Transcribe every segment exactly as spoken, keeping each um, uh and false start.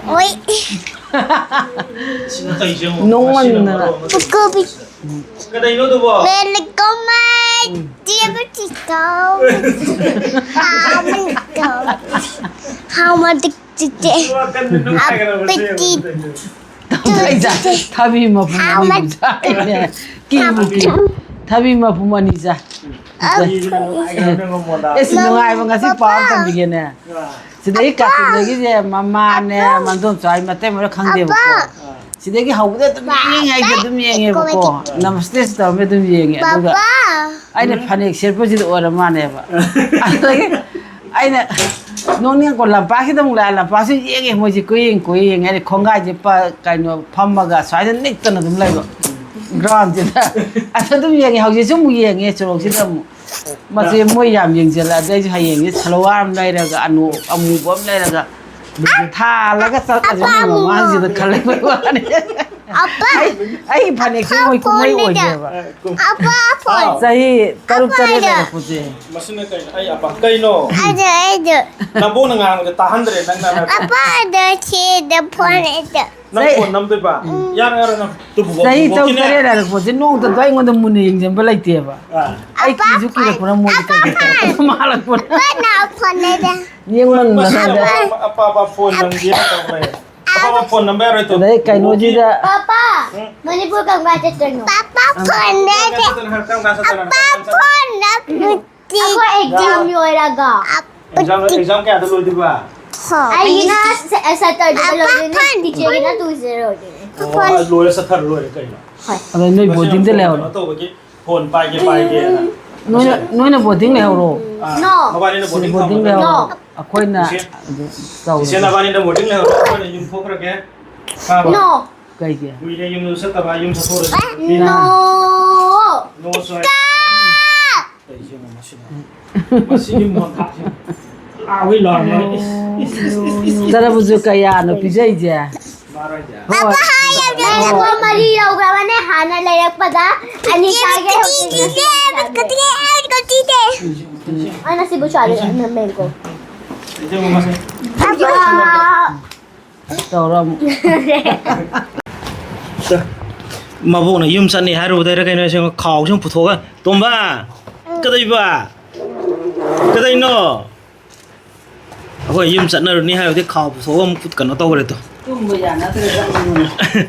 ꯍꯣꯏ꯫ ꯁꯤꯅ ꯇꯧꯔꯤꯁꯦ ꯌꯦꯡꯉꯣ꯫ ꯅꯣꯡꯃꯟꯗꯅ꯫ ꯃꯁꯤꯅ ꯃꯔꯣꯜ ꯑꯃ꯫ ꯀꯣꯕꯤ꯫ ꯀꯗꯩꯅꯣ ꯑꯗꯨꯕꯣ? Welcome, my dear potato. How many go? How much did you get? ꯋꯥꯈꯜꯗ ꯅꯨꯡꯉꯥꯏꯒꯗꯕꯁꯦ ꯌꯦꯡꯉꯣ꯫ ꯇꯧꯊꯣꯛꯏꯗ꯫ ꯊꯕꯤ ꯃꯄꯨꯝ ꯑꯅꯤꯕꯨ ꯆꯥꯏꯅꯦ꯫ ꯀꯤꯕꯨ ꯀꯤ꯫ ꯊꯕꯤ ꯃꯄꯨꯝ ꯑꯅꯤ ꯆꯥꯏ꯫ ꯑꯦꯁ, ꯅꯨꯡꯉꯥꯏꯕ ꯉꯁꯤ ꯄꯥꯎ ꯑꯃ ꯇꯝꯕꯤꯒꯦꯅꯦ꯫ ꯁꯤꯗꯒꯤ ꯀꯥꯆꯤꯟꯗꯒꯤꯁꯦ ꯃꯃꯥꯅꯦ, ꯃꯗꯣꯝꯆꯥ ꯍꯣꯏ ꯃꯇꯩ ꯃꯔꯣꯏ ꯈꯪꯗꯦꯕꯀꯣ꯫ ꯁꯤꯗꯒꯤ ꯍꯧꯕꯗ ꯑꯗꯨꯝ ꯌꯦꯡꯉꯦ, ꯑꯩꯁꯦ ꯑꯗꯨꯝ ꯌꯦꯡꯉꯦꯕꯀꯣ꯫ ꯅꯃꯁꯇꯦꯁꯨ ꯇꯧꯔꯝꯃꯦ, ꯑꯗꯨꯝ ꯌꯦꯡꯉꯦ꯫ ꯑꯗꯨꯒ ꯑꯩꯅ ꯐꯅꯦꯛ ꯁꯦꯠꯄꯁꯤꯗ ꯑꯣꯏꯔ ꯃꯥꯅꯦꯕ꯫ ꯑꯗꯨꯗꯒꯤ ꯑꯩꯅ ꯅꯣꯡꯅꯤꯡꯉꯛꯄ ꯂꯝꯄꯥꯛꯁꯤꯗ ꯑꯃꯨꯛ ꯂꯥꯛꯑꯦ, ꯂꯝꯄꯥꯛꯁꯤ ꯌꯦꯡꯉꯦ, ꯃꯣꯏꯁꯤ ꯀꯣꯏꯌꯦꯡ ꯀꯣꯏꯌꯦꯡ ꯍꯥꯏꯗꯤ ꯈꯣꯡꯒꯥꯏꯁꯦ ꯄ-, ꯀꯩꯅꯣ, ꯐꯝꯃꯒ ꯁ꯭ꯋꯥꯏꯗ ꯅꯤꯛꯇꯅ ꯑꯗꯨꯝ ꯂꯩꯕ ꯒ꯭ꯔꯥꯎꯟꯁꯤꯗ꯫ ꯑꯗ ꯑꯗꯨꯝ ꯌꯦꯡꯉꯦ, ꯍꯧꯖꯤꯛꯁꯨ ꯑꯃꯨꯛ ꯌꯦꯡꯉꯦ ꯁꯣꯔꯣꯛꯁꯤꯗ ꯑꯃꯨꯛ꯫ ꯃꯁꯤ ꯃꯣꯏ ꯌꯥꯝ ꯌꯦꯡꯁꯤꯜꯂꯛꯑꯗꯤ ꯑꯩꯁꯨ ꯍꯌꯦꯡꯁꯦ ꯁꯜꯋꯥꯔ ꯑꯃ ꯂꯩꯔꯒ ꯑꯅꯨ-, ꯑꯃꯨꯕ ꯑꯃ ꯂꯩꯔꯒ ꯊꯥꯜꯂꯒ ꯆꯠꯂꯁꯤꯅꯦ ꯃꯃꯥꯡꯁꯤꯗ ꯈꯜꯂꯛꯄꯩ ꯋꯥꯅꯤ꯫ ꯑꯄꯥ꯫ ꯑꯩ, ꯑꯩꯒꯤ ꯐꯅꯦꯛꯁꯦ ꯃꯣꯏ ꯀꯨꯝꯍꯩ ꯑꯄꯥ ꯑꯣꯏꯗꯦꯕ꯫ ꯑꯄꯥ ꯐꯣꯟ꯫ ꯆꯍꯤ ꯇꯔꯨꯛ ꯇꯔꯦꯠ ꯑꯄꯥꯗ꯫ ꯂꯩꯔꯛꯄꯁꯦ꯫ ꯃꯁꯤꯅ ꯀꯩꯅꯣ? ꯑꯩ ꯑꯄꯥ ꯀꯩꯅꯣ? ꯑꯗ, ꯑꯗ꯫ ꯅꯕꯣꯛꯅ ꯉꯥꯡꯕꯁꯦ ꯇꯥꯍꯟꯗ꯭ꯔꯦ ꯅꯪꯅ ꯅ-, ꯑꯄꯥꯗ ꯁꯤꯗ ꯐꯣꯟ ꯑꯗ꯫ ꯅꯪ ꯆꯍꯤ ꯐꯣꯟ ꯅꯝꯗꯣꯏꯕ? ꯎꯝ꯫ ꯌꯥꯔꯣꯏ, ꯌꯥꯔꯣꯏ, ꯅꯪ꯫ ꯇꯨ ꯕꯨꯕꯣꯛ, ꯆꯍꯤ ꯇꯔꯨꯛ ꯕꯨꯕꯣꯛꯀꯤꯅꯦ꯫ ꯇꯔꯦꯠ ꯂꯩꯔꯛꯄꯁꯦ ꯅꯣꯡꯃꯇꯁꯨ ꯑꯩꯉꯣꯟꯗ ꯃꯨꯟꯅ ꯌꯦꯡꯁꯤꯟꯕ ꯂꯩꯇꯦꯕ꯫ ꯑꯥ꯫ ꯑꯩ ꯑꯄꯥ ꯀꯤꯁꯨ ꯐꯣꯟ꯫ ꯀꯤꯔꯛꯄꯅ ꯃꯣꯏꯗꯤ ꯑꯄꯥ ꯀꯩ ꯀꯩ ꯐꯣꯟ꯫ ꯇꯧꯔꯛꯄꯅꯣ ꯃꯥꯜꯂꯛꯄꯅ꯫ ꯑꯄꯥꯅ ꯐꯣꯟ ꯂꯩꯔꯦ꯫ ꯌꯦꯡꯃꯟꯗꯅ꯫ ꯃꯁꯤꯅ ꯑꯄꯥ, ꯑꯄꯥ, ꯑꯄꯥ ꯐꯣꯟ ꯅꯝꯒꯦꯅ ꯇꯧ ꯂꯩꯔꯦ꯫ ꯑꯄꯥ, ꯑꯄꯥ ꯐꯣꯟ ꯅꯝꯕ ꯌꯥꯔꯣꯏ ꯇꯨ꯫ ꯑꯗꯩ ꯀꯩꯅꯣꯁꯤꯗ ꯄꯥꯄꯥ, ꯃꯅꯤꯄꯨꯔ ꯀꯔꯝ ꯀꯥꯟ ꯆꯠꯇꯣꯏꯅꯣ? ꯄꯥꯄꯥ ꯐꯣꯟ ꯅꯠꯇꯦ꯫ ꯀꯔꯝ ꯀꯥꯟ ꯆꯠꯇꯣꯏꯅꯣ? ꯄꯥꯄꯥ ꯐꯣꯟ ꯅꯠꯇꯦ꯫ ꯑꯩꯈꯣꯏ ꯑꯦꯛꯖꯥꯝ ꯂꯣꯏꯔꯒ꯫ ꯑꯦꯛꯖꯥꯝ, ꯑꯦꯛꯖꯥꯝ ꯀꯌꯥꯗ ꯂꯣꯏꯗꯣꯏꯕ? ꯍꯣꯏ꯫ ꯑꯩꯒꯤꯅ ꯁꯦ-, ꯁꯦꯇꯔꯗꯦꯗ ꯂꯣꯏꯗꯣꯏꯅꯦ, ꯄꯥꯄꯥ ꯆꯤꯆꯦꯒꯤꯅ ꯇꯨꯏꯁꯗꯦꯗ ꯂꯣꯏꯗꯣꯏꯅꯦ꯫ ꯑꯣ, ꯐꯣꯟ꯫ ꯂꯣꯏꯔ ꯆꯠꯊꯔ ꯂꯣꯏꯔꯦ ꯀꯩꯅꯣ꯫ ꯍꯣꯏ꯫ ꯑꯗ ꯅꯣꯏ ꯕꯣꯔꯗꯤꯡꯗ ꯂꯩꯍꯧꯔꯣ꯫ ꯀꯩꯅꯣ ꯇꯧꯕꯒꯤ ꯐꯣꯟ ꯄꯥꯏꯒꯦ, ꯄꯥꯏꯒꯦꯅ꯫ ꯅꯣꯏꯅ, ꯅꯣꯏꯅ ꯕꯣꯔꯗꯤꯡ ꯂꯩꯍꯧꯔꯣ꯫ ꯑꯥ, ꯅꯣ꯫ ꯃꯕꯥꯅꯤꯅ ꯁꯤꯗ ꯕꯣꯔꯗꯤꯡ ꯕꯣꯔꯗꯤꯡꯗ ꯊꯝꯃꯒ꯫ ꯂꯩꯍꯧꯔꯣ꯫ ꯅꯣ꯫ ꯑꯩꯈꯣꯏꯅ ꯆꯤꯆꯦ, ꯑꯗꯨ ꯆꯤꯆꯦ ꯇꯧꯔꯒꯦ꯫ ꯅꯕꯥꯅꯤꯅ ꯕꯣꯔꯗꯤꯡ ꯂꯩꯍꯧꯔꯣ, ꯑꯩꯈꯣꯏꯅ ꯌꯨꯝ ꯊꯣꯛꯈ꯭ꯔꯒꯦ꯫ ꯇꯥꯕ꯭ꯔꯣ? ꯅꯣ꯫ ꯀꯩꯒꯤ? ꯀꯨꯏꯔꯦ ꯌꯨꯝꯗ ꯆꯠꯇꯕ, ꯌꯨꯝ ꯆꯠꯊꯣꯛꯑꯁꯤ꯫ ꯅꯣ꯫ ꯅꯣ ꯁ꯭ꯋꯥꯏ꯫ ꯇꯧꯔꯤꯁꯦ ꯌꯦꯡꯉꯣ ꯃꯁꯤꯅ꯫ ꯃꯁꯤꯒꯤ ꯃꯣꯟꯊꯥꯁꯦ ꯂꯥꯎꯏ ꯂꯥꯎꯏ꯫ ꯏꯁ, ꯏꯁ, ꯏꯁ, ꯏꯁ, ꯏꯁ꯫ ꯇꯔꯕꯨꯖ ꯀꯌꯥꯅꯣ ꯄꯤꯖꯩꯁꯦ? ꯃꯥꯔꯣ ꯍꯥꯏꯁꯦ? ꯍꯣꯏ꯫ ꯄꯥꯄꯥ ꯍꯥꯏ ꯌꯥꯝ ꯂꯩꯔꯦ꯫ ꯂꯩꯔꯦꯀꯣ, ꯃꯔꯤ ꯂꯧꯈ꯭ꯔꯕꯅꯦ ꯍꯥꯟꯅ ꯂꯩꯔꯛꯄꯗ꯫ ꯑꯅꯤ ꯆꯥꯒꯦ ꯍꯧꯖꯤꯛ꯫ ꯀꯨꯇꯤ, ꯀꯨꯇꯤ, ꯀꯨꯇꯤ꯫ ꯑꯩꯅ ꯁꯤꯕꯨ ꯆꯥꯔꯦ, ꯃꯦꯡꯒꯣ꯫ ꯏꯆꯦ ꯃꯃꯥꯁꯦ꯫ ꯄꯥꯄꯥ꯫ ꯇꯧꯔ ꯑꯃꯨꯛ꯫ ꯃꯕꯣꯛꯅ ꯌꯨꯝ ꯆꯠꯅꯤ ꯍꯥꯏꯔꯨꯕꯗꯩꯔ ꯀꯩꯅꯣ, ꯁꯤ ꯈꯥꯎꯁꯤ ꯑꯃꯨꯛ ꯄꯨꯊꯣꯛꯑꯒ, "ꯇꯣꯝꯕ, ꯀꯗꯩꯕ? ꯀꯗꯩꯅꯣ?" ꯑꯩꯈꯣꯏ ꯌꯨꯝ ꯆꯠꯅꯔꯨꯅꯤ ꯍꯥꯏꯕꯗꯤ ꯈꯥꯎ ꯄꯨꯊꯣꯛꯑꯒ ꯑꯃꯨꯛ ꯀꯩꯅꯣ ꯇꯧꯈ꯭ꯔꯦ ꯇꯣ꯫ ꯇꯨꯝꯕ ꯌꯥꯅꯗ꯭ꯔꯦ, ꯆꯠꯅꯤꯡꯕꯅ꯫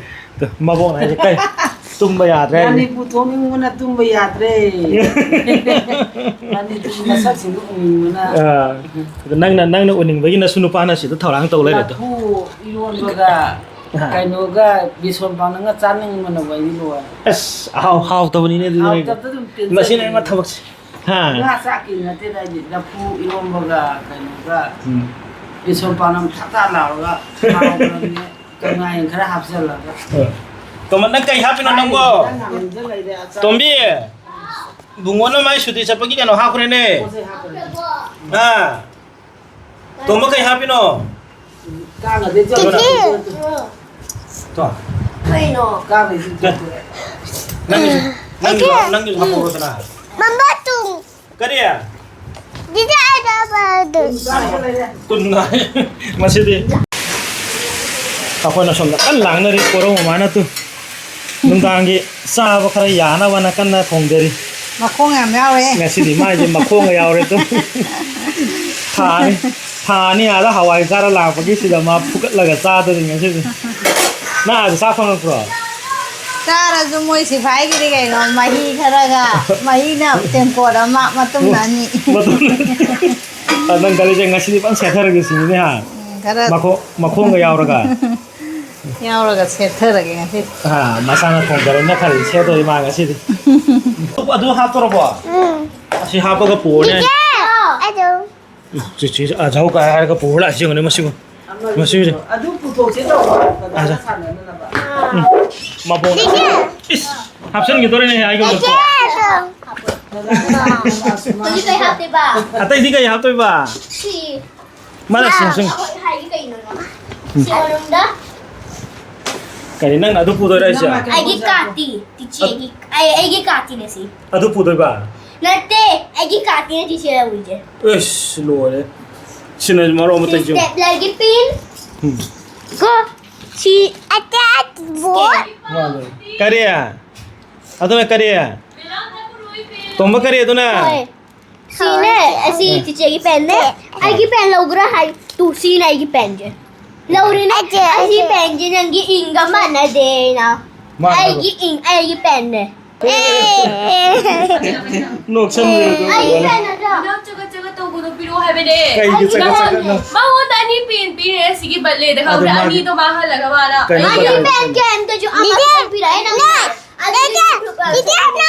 ꯇꯣ, ꯃꯕꯣꯛꯅ ꯍꯥꯏꯁꯦ, "ꯀꯩ? ꯇꯨꯝꯕ ꯌꯥꯗ꯭ꯔꯦ ꯍꯥꯏꯁꯦ?" ꯔꯥꯅꯤ ꯄꯨꯊꯣꯛꯅꯤꯡꯕꯅ ꯇꯨꯝꯕ ꯌꯥꯗ꯭ꯔꯦ꯫ ꯔꯥꯅꯤ ꯃꯁꯛꯁꯤꯡꯗꯨ ꯎꯅꯤꯡꯕꯅ꯫ ꯑꯥ, ꯑꯗꯣ ꯅꯪꯅ, ꯅꯪꯅ ꯎꯅꯤꯡꯕꯒꯤ ꯅꯁꯨ ꯅꯨꯄꯥꯅ ꯁꯤꯗ ꯊꯧꯔꯥꯡ ꯇꯧ ꯂꯩꯔꯦ ꯇꯣ꯫ ꯂꯐꯨ ꯏꯔꯣꯟꯕꯒ ꯑꯥ꯫ ꯀꯩꯅꯣꯒ ꯕꯦꯁꯣꯟ ꯄꯥꯛꯅꯝꯒ ꯆꯥꯅꯤꯡꯕꯅ ꯋꯥꯔꯤ ꯂꯣꯏꯔꯦ꯫ ꯑꯁ, ꯑꯍꯥꯎ-, ꯍꯥꯎꯇꯕꯅꯤꯅꯦ ꯑꯗꯨꯗꯤ ꯅꯪꯒꯤ꯫ ꯍꯥꯎꯇꯕꯗ ꯑꯗꯨꯝ ꯄꯦꯟꯖꯩ꯫ ꯃꯁꯤ ꯅꯪ ꯊꯕꯛꯁꯦ꯫ ꯍꯥ? ꯉꯥ ꯆꯥꯛꯀꯤ ꯅꯠꯇꯦꯗ ꯑꯩꯗꯤ꯫ ꯂꯐꯨ ꯏꯔꯣꯝꯕꯒ ꯀꯩꯅꯣꯒ ꯎꯝ꯫ ꯕꯦꯁꯣꯟ ꯄꯥꯛꯅꯝ ꯊꯥ ꯊꯥ ꯂꯥꯎꯔꯒ ꯍꯥꯎꯈ꯭ꯔꯕꯅꯦ꯫ ꯀꯪꯂꯥꯌꯦꯟ ꯈꯔ ꯍꯥꯞꯆꯜꯂꯒ꯫ ꯑ꯫ ꯇꯣꯝꯕ, ꯅꯪ ꯀꯩ ꯍꯥꯞꯄꯤꯅꯣ ꯅꯪꯕꯣ? ꯏꯟꯖꯥꯡ ꯍꯥꯞꯆꯜꯂꯛꯏꯗ ꯑꯆꯥꯔ꯫ ꯇꯣꯝꯕꯤ, ꯕꯨꯡꯉꯣꯅ ꯃꯥꯏ ꯁꯨꯇꯤ ꯆꯠꯄꯒꯤ ꯀꯩꯅꯣ ꯍꯥꯞꯈ꯭ꯔꯦꯅꯦ꯫ ꯄꯣꯠ ꯆꯩ ꯍꯥꯞꯈ꯭ꯔꯦ꯫ ꯑꯥ꯫ ꯇꯣꯝꯕ, ꯀꯩ ꯍꯥꯞꯄꯤꯅꯣ? ꯀꯥꯡꯒꯗꯤ ꯆꯠꯂꯣ꯫ ꯆꯤꯆꯦ꯫ ꯇꯣ꯫ ꯀꯩꯅꯣ? ꯀꯥꯡꯒꯗꯤ ꯆꯠꯂꯣ꯫ ꯅꯪꯒꯤꯁꯨ, ꯅꯪꯒꯤꯁꯨ, ꯅꯪꯒꯤꯁꯨ ꯍꯥꯞꯄꯛꯑꯣꯗꯅ꯫ ꯃꯃꯥ ꯇꯨ꯫ ꯀꯔꯤ? ꯆꯤꯆꯦ, ꯑꯩ ꯄꯥꯄꯥꯗꯨ꯫ ꯇꯨꯝ ꯉꯥꯏ꯫ ꯉꯁꯤꯗꯤ ꯑꯩꯈꯣꯏꯅ ꯁꯣꯝꯗ ꯀꯟꯅ ꯂꯥꯡꯅꯔꯤ, ꯀꯣꯔꯧ ꯃꯃꯥꯅ ꯇꯨ꯫ ꯅꯨꯡꯗꯥꯡꯒꯤ ꯆꯥꯕ ꯈꯔ ꯌꯥꯅꯕꯅ ꯀꯟꯅ ꯊꯣꯡꯖꯔꯤ꯫ ꯃꯈꯣꯡ ꯌꯥꯝ ꯌꯥꯎꯔꯦ꯫ ꯉꯁꯤꯗꯤ ꯃꯥꯏꯁꯦ ꯃꯈꯣꯡꯒ ꯌꯥꯎꯔꯦ ꯑꯗꯨꯝ꯫ ꯊꯥ ꯑꯅꯤ, ꯊꯥ ꯑꯅꯤ ꯑꯥꯗ ꯍꯋꯥꯏ ꯆꯥꯔ ꯂꯥꯛꯄꯒꯤ ꯁꯤꯗ ꯃꯥ ꯐꯨꯒꯠꯂꯒ ꯆꯥꯗꯣꯔꯤ ꯉꯁꯤꯗꯤ꯫ ꯅꯪ ꯑꯥꯗ ꯆꯥ ꯐꯪꯉꯛꯄ꯭ꯔꯣ? ꯆꯥꯔꯁꯨ ꯃꯣꯏ ꯁꯤꯐꯥꯏꯒꯤꯗꯤ ꯀꯩꯅꯣ, ꯃꯍꯤ ꯈꯔꯒ, ꯃꯍꯤꯅ ꯇꯦꯡꯀꯣꯠ ꯑꯃ, ꯃꯇꯨꯝꯅ ꯑꯅꯤ꯫ ꯃꯇꯨꯝꯅ ꯑꯅꯤ꯫ ꯑ, ꯅꯪ ꯈꯜꯂꯤꯁꯦ ꯉꯁꯤꯗꯤ ꯐꯖꯅ ꯁꯦꯠꯊꯔꯒꯦ ꯁꯤꯅꯤꯅꯦ, ꯍꯥ? ꯎꯝ, ꯈꯔ ꯃꯈꯣꯡ-, ꯃꯈꯣꯡꯒ ꯌꯥꯎꯔꯒ꯫ ꯌꯥꯎꯔꯒ ꯁꯦꯠꯊꯔꯒꯦ ꯉꯁꯤ꯫ ꯑꯥ, ꯃꯁꯥꯅ ꯊꯣꯡꯖꯔꯕꯅꯤꯅ ꯈꯔꯗꯤ ꯁꯦꯠꯇꯣꯔꯤ ꯃꯥ ꯉꯁꯤꯗꯤ꯫ ꯑꯗꯨ ꯍꯥꯞꯇꯣꯔꯕꯣ? ꯎꯝ꯫ ꯑꯁꯤ ꯍꯥꯞꯄꯒ ꯄꯨꯔꯅꯤ꯫ ꯆꯤꯆꯦ! ꯑꯗꯨ꯫ ꯎꯝ, ꯆꯤꯆꯦ, ꯑꯖꯥꯎ ꯀꯥꯏ ꯍꯥꯏꯔꯒ ꯄꯨꯔ ꯂꯥꯛꯏꯁꯤ ꯌꯦꯡꯉꯨꯅꯦ ꯃꯁꯤꯕꯨ꯫ ꯃꯁꯤꯁꯦ꯫ ꯑꯗꯨ ꯄꯨꯊꯣꯛꯁꯦ ꯇꯧꯕ, ꯑꯖꯥ꯫ ꯁꯥꯟꯅꯅꯕ꯫ ꯎꯝ, ꯃꯕꯣꯛꯅ꯫ ꯆꯤꯆꯦ! ꯏꯁ, ꯍꯥꯞꯆꯤꯟꯈꯤꯗꯣꯔꯦꯅꯦ ꯑꯩꯒꯤ ꯆꯤꯆꯦ! ꯃꯕꯣꯛ꯫ ꯑꯗꯨ꯫ ꯍꯧꯖꯤꯛ ꯀꯩ ꯍꯥꯞꯇꯣꯏꯕ? ꯑꯇꯩꯗꯤ ꯀꯩ ꯍꯥꯞꯇꯣꯏꯕ? ꯁꯤ꯫ ꯃꯥꯅ ꯁꯤ ꯍꯥꯞꯆꯤꯟ-, ꯑꯩꯈꯣꯏ ꯍꯥꯏꯒꯦ ꯀꯩꯅꯣ? ꯁꯤ ꯃꯅꯨꯡꯗ ꯀꯔꯤ, ꯅꯪꯅ ꯑꯗꯨ ꯄꯨꯗꯣꯏꯔꯣ ꯍꯥꯏꯁꯦ? ꯑꯩꯒꯤ ꯀꯥꯔꯠꯇꯤ, ꯇꯤꯆꯦꯒꯤ, ꯑꯩ, ꯑꯩꯒꯤ ꯀꯥꯔꯠꯇꯤꯅꯦ ꯁꯤ꯫ ꯑꯗꯨ ꯄꯨꯗꯣꯏꯕ? ꯅꯠꯇꯦ, ꯑꯩꯒꯤ ꯀꯥꯔꯠꯇꯤꯅꯦ ꯇꯤꯆꯦ ꯂꯧꯔꯤꯁꯦ꯫ ꯑꯩꯁ, ꯂꯣꯏꯔꯦ꯫ ꯁꯤꯅ ꯃꯔꯣꯟ ꯑꯃ ꯁꯤ ꯇꯩꯁꯨ꯫ ꯁ꯭ꯇꯦꯞꯂꯔꯒꯤ ꯄꯤꯟ꯫ ꯎꯝ꯫ ꯁꯤ ꯑꯇꯩ ꯕꯣꯠ꯫ ꯀꯔꯤ? ꯑꯗꯨꯅ ꯀꯔꯤ? ꯇꯣꯝꯕ, ꯀꯔꯤ ꯑꯗꯨꯅ? ꯍꯣꯏ꯫ ꯁꯤꯅꯦ, ꯑꯁꯤ ꯆꯤꯆꯦꯒꯤ ꯄꯦꯟꯅꯦ꯫ ꯑꯩꯒꯤ ꯄꯦꯟ ꯂꯧꯒ꯭ꯔꯥ ꯍꯥꯏ꯫ ꯇꯨ, ꯁꯤꯅ ꯑꯩꯒꯤ ꯄꯦꯟꯁꯦ꯫ ꯂꯧꯔꯤꯅꯦ꯫ ꯑꯁꯤ ꯄꯦꯟꯁꯦ ꯅꯪꯒꯤ ꯏꯪꯒ ꯃꯥꯟꯅꯗꯦꯅ꯫ ꯃꯥꯟꯅꯕ꯫ ꯑꯩꯒꯤ ꯏꯪ, ꯑꯩꯒꯤ ꯄꯦꯟꯅꯦ꯫ ꯅꯣꯛꯁꯟꯕꯤꯔꯣ꯫ ꯑꯩꯒꯤ ꯄꯦꯟ ꯅꯠꯇ꯭ꯔꯣ? ꯅꯪ ꯆꯒꯠ ꯆꯒꯠ ꯇꯧꯒꯅꯨ, ꯄꯤꯔꯛꯑꯣ ꯍꯥꯏꯕꯅꯦ꯫ ꯀꯩꯒꯤ ꯆꯒꯠ ꯆꯒꯠꯅꯣ? ꯃꯉꯣꯟꯗ ꯑꯅꯤ ꯄꯦꯟ ꯄꯤꯔꯦ, ꯁꯤꯒꯤ ꯕꯠꯂꯦꯗ, ꯈꯪꯕ꯭ꯔꯥ? ꯑꯗꯨ ꯃꯥꯒꯤ ꯑꯅꯤꯗꯣ ꯃꯥꯡꯍꯜꯂꯒ ꯃꯥꯅ ꯀꯩꯅꯣ ꯑꯩꯒꯤ ꯕꯠꯂꯦ? ꯄꯦꯟ ꯀꯩꯝꯇꯁꯨ ꯑꯃ ꯄꯤꯔꯛꯑꯦ ꯅꯪ꯫ ꯑꯗꯨꯗꯤ ꯑꯗꯨꯗꯤ ꯑꯗꯨꯗꯤ ꯑꯗꯨꯗꯤ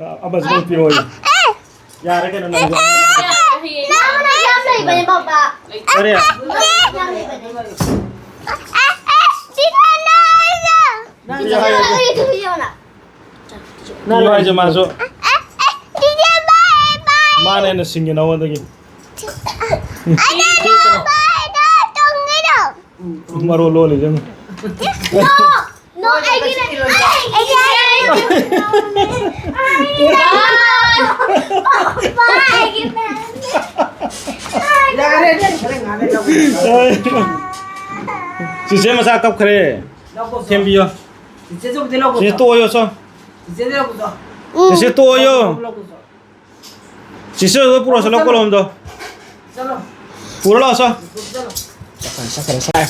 ꯑ-, ꯑꯃꯁꯨ ꯑꯃꯨꯛ ꯄꯤꯔꯛꯑꯣ꯫ ꯌꯥꯔꯦ ꯀꯩꯅꯣ ꯅꯪꯁꯨ꯫ ꯅꯪꯅ ꯌꯥꯝ ꯂꯩꯕꯅꯦ, ꯄꯥꯄꯥ꯫ ꯀꯔꯤ? ꯌꯥꯝ ꯂꯩꯕꯅꯦ꯫ ꯅꯪꯁꯨ ꯍꯥꯏꯌꯨ꯫ ꯄꯤꯌꯨ ꯍꯥꯏꯁꯦ ꯃꯥꯁꯨ꯫ ꯃꯥꯅ ꯍꯦꯟꯅ ꯁꯤꯡꯉꯦ ꯅꯉꯣꯟꯗꯒꯤ꯫ ꯃꯔꯣꯜ ꯂꯣꯜꯂꯤꯁꯦ ꯌꯦꯡꯉꯨ꯫ No, ꯑꯩꯒꯤ ꯅꯠꯇꯦ꯫ ꯑꯩꯒꯤ, ꯑꯩꯒꯤ, ꯑꯩꯒꯤ꯫ ꯆꯤꯆꯦ ꯃꯆꯥ ꯀꯞꯈ꯭ꯔꯦ꯫ ꯊꯦꯝꯕꯤꯌꯣ꯫ ꯆꯤꯆꯦ ꯇꯣꯛꯑꯣꯌꯣ, ꯁꯣ꯫ ꯆꯤꯆꯦ ꯇꯣꯛꯑꯣꯌꯣ꯫ ꯆꯤꯆꯦ ꯍꯣꯏ ꯄꯨꯔꯛꯑꯣ, ꯆꯠꯂꯣ, ꯀꯣꯂꯣꯝꯗꯣ꯫ ꯄꯨꯔ ꯂꯥꯛꯑꯣ, ꯆꯣ꯫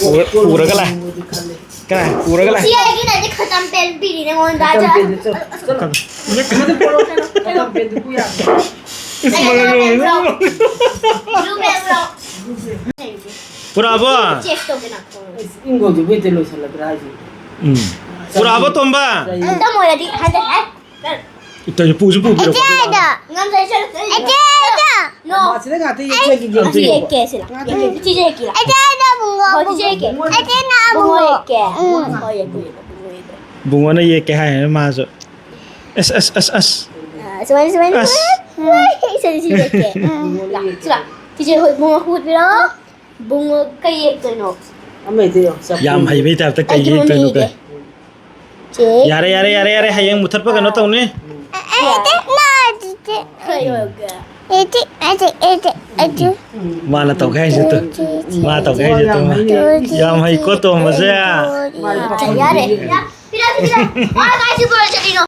ꯄꯨꯔ-, ꯄꯨꯔꯒ ꯂꯥꯛꯑꯦ꯫ ꯀꯅꯥ? ꯄꯨꯔꯒ ꯂꯥꯛꯑꯦ꯫ ꯁꯤ ꯑꯩꯒꯤ ꯅꯠꯇꯦ, ꯈꯇꯝ ꯄꯦꯟ ꯄꯤꯔꯤꯅꯦ ꯑꯩꯉꯣꯟꯗ꯫ ꯈꯇꯝ ꯄꯦꯟꯗꯨ, ꯆꯠꯂꯣ, ꯆꯠꯂꯣ꯫ ꯈꯇꯝ ꯄꯦꯟꯗꯨ ꯄꯨꯔꯛꯑꯣ, ꯀꯩꯅꯣ? ꯈꯇꯝ ꯄꯦꯟꯗꯨ ꯄꯨ ꯌꯥꯗ꯭ꯔꯣ? ꯄꯨꯔꯛꯑꯕꯣ? ꯆꯦꯛ ꯇꯧꯒꯦ ꯅꯪ꯫ ꯑꯁ, ꯏꯪꯒꯣꯜꯗꯨꯕꯨ ꯍꯦꯛꯇ ꯂꯣꯏꯁꯤꯜꯂꯗ꯭ꯔꯥ ꯍꯥꯏꯁꯤꯕꯨ? ꯎꯝ꯫ ꯄꯨꯔꯛꯑꯕꯣ, ꯇꯣꯝꯕ? ꯇꯝꯃꯣꯏꯔꯗꯤ ꯍꯟꯗꯛ ꯍꯦꯛ ꯏꯇꯩꯁꯨ ꯄꯨꯁꯨ ꯄꯨꯕꯤꯔꯣ꯫ ꯏꯆꯦꯗ꯫ ꯉꯝꯖꯩ, ꯆꯠꯂꯨ꯫ ꯏꯆꯦꯗ꯫ No꯫ ꯃꯥ ꯁꯤꯗ ꯉꯥꯛꯇ ꯌꯦꯛꯆꯒꯦ, ꯑꯁꯤ ꯌꯦꯡꯁꯦꯕ꯫ ꯌꯦꯛꯀꯦ, ꯁꯤꯗ꯫ ꯁꯤ ꯌꯦꯛꯀꯦ꯫ ꯏꯆꯦꯗ ꯄꯨꯡꯉꯣ꯫ ꯍꯣꯏ, ꯁꯤ ꯌꯦꯛꯀꯦ꯫ ꯏꯆꯦꯅ ꯄꯨꯡꯉꯣ ꯄꯨꯡꯉꯣ꯫ ꯌꯦꯛꯀꯦ꯫ ꯎꯝ꯫ ꯍꯣꯏ, ꯌꯦꯛꯀꯦ, ꯌꯦꯛꯀꯦ, ꯄꯨꯡꯉꯣ ꯌꯦꯛꯀꯦ꯫ ꯕꯨꯡꯉꯣꯅ ꯌꯦꯛꯀꯦ ꯍꯥꯏ ꯃꯥꯁꯨ꯫ ꯑꯁ, ꯑꯁ, ꯑꯁ, ꯑꯁ꯫ ꯑ, ꯁꯨꯃꯥꯏꯅ, ꯁꯨꯃꯥꯏꯅ꯫ ꯑꯁ꯫ ꯁꯨꯃꯥꯏꯅ꯫ ꯏꯆꯦꯗ ꯁꯤ ꯌꯦꯛꯀꯦ꯫ ꯎꯝ꯫ ꯂꯥꯛ, ꯁꯤ ꯂꯥꯛ꯫ ꯆꯤꯆꯦ, ꯍꯣꯏ, ꯕꯨꯡꯉꯣ ꯍꯨꯠꯄꯤꯔꯣ꯫ ꯕꯨꯡꯉꯣ ꯀꯩ ꯌꯦꯛꯇꯣꯏꯅꯣ? ꯑꯃ ꯍꯦꯛꯇ ꯌꯦꯛꯑꯣ, ꯆꯞ ꯌꯥꯝ ꯌꯦꯡꯒꯦ꯫ ꯍꯩꯕꯩ ꯇꯥꯏꯞꯇ ꯀꯩ ꯑꯩꯒꯤ ꯃꯃꯤ ꯌꯦꯛꯇꯣꯏꯅꯣ ꯌꯦꯛꯀꯦ꯫ ꯀꯩ? ꯆꯦ꯫ ꯌꯥꯔꯦ, ꯌꯥꯔꯦ, ꯌꯥꯔꯦ, ꯌꯥꯔꯦ꯫ ꯍꯌꯦꯡ ꯃꯨꯊꯠꯄ ꯀꯩꯅꯣ ꯇꯧꯅꯤ꯫ ꯑꯦ, ꯑꯦ, ꯑꯦ, ꯅꯥ, ꯆꯤꯆꯦ꯫ ꯀꯩ ꯑꯣꯏꯒꯦ? ꯑꯦ, ꯆꯤ, ꯑꯦ, ꯆꯤ, ꯑꯦ, ꯆꯤ, ꯑꯦ, ꯆꯤ꯫ ꯃꯥꯅ ꯇꯧꯒꯦ ꯍꯥꯏꯁꯦ ꯇꯨ꯫ ꯆꯤ, ꯆꯤ, ꯃꯥ ꯇꯧꯒꯦ ꯍꯥꯏꯁꯦ ꯇꯨꯝꯃ꯫ ꯌꯥꯝ ꯍꯩꯀꯣ ꯇꯣꯝꯕꯁꯦ꯫ ꯌꯥꯔꯦ꯫ ꯄꯤꯔꯛꯑꯣ, ꯄꯤꯔꯛꯑꯣ꯫ ꯃꯥ ꯀꯥꯏ ꯁꯤ ꯄꯨꯔ ꯆꯠꯂꯤꯅꯣ?